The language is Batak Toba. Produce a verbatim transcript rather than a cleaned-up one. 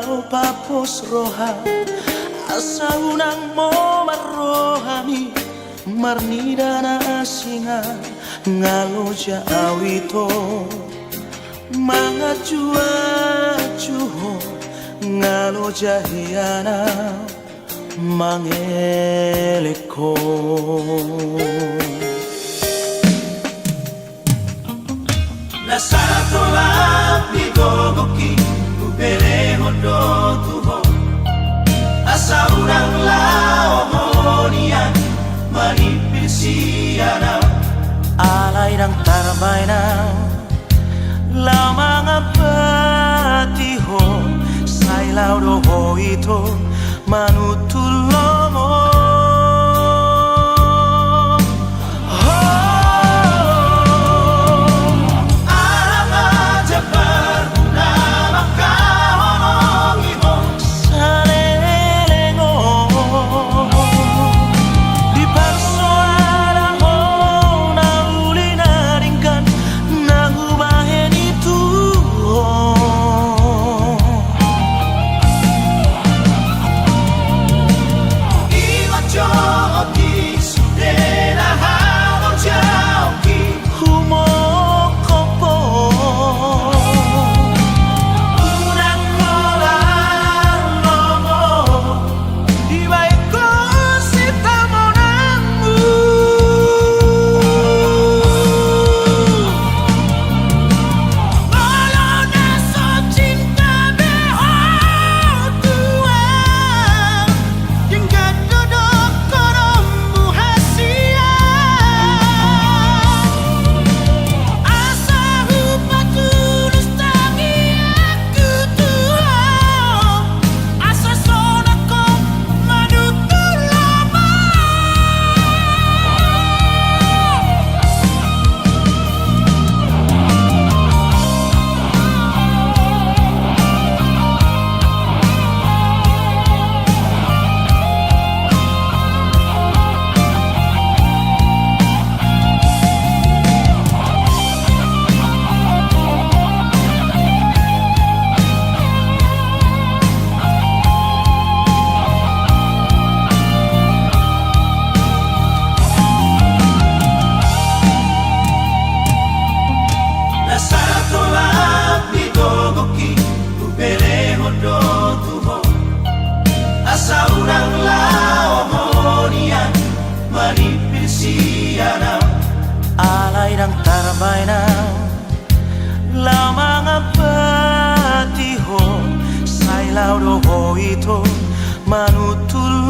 Papos roha, asa unang momar rohami marnida na asing. Nga loja au ito mangajuaju ho, nga loja hian au mangelek ho. Na satolap ni gogongki hubelehon do tu ho, asa unang laho ho nian manimpil sian au. Alai ndang tarbaen au laho mangampati ho, sai laho do ho ito manuntun lomo. Ho, ala ma jambarmu na mangkaholongi ho saleleng on. Diparsoal ho na uli na denggan na hubahen i tu ho. Ingot jo otik sude na halojaonki humongkop ho. Unang holan lomo dibaen ho sitamonanmu. Molo na so cinta be ho tu au, denggan do dohononmu hasian. Asa hupatulus tangiangku tu ho, asa sonang ho manuntun lomo. Na satolap ni gogongki hubelehon do tu ho, asa unang laho ho nian manimpil sian au. Alai ndang tarbaen au laho mangampati ho, sai laho do ho ito manuntun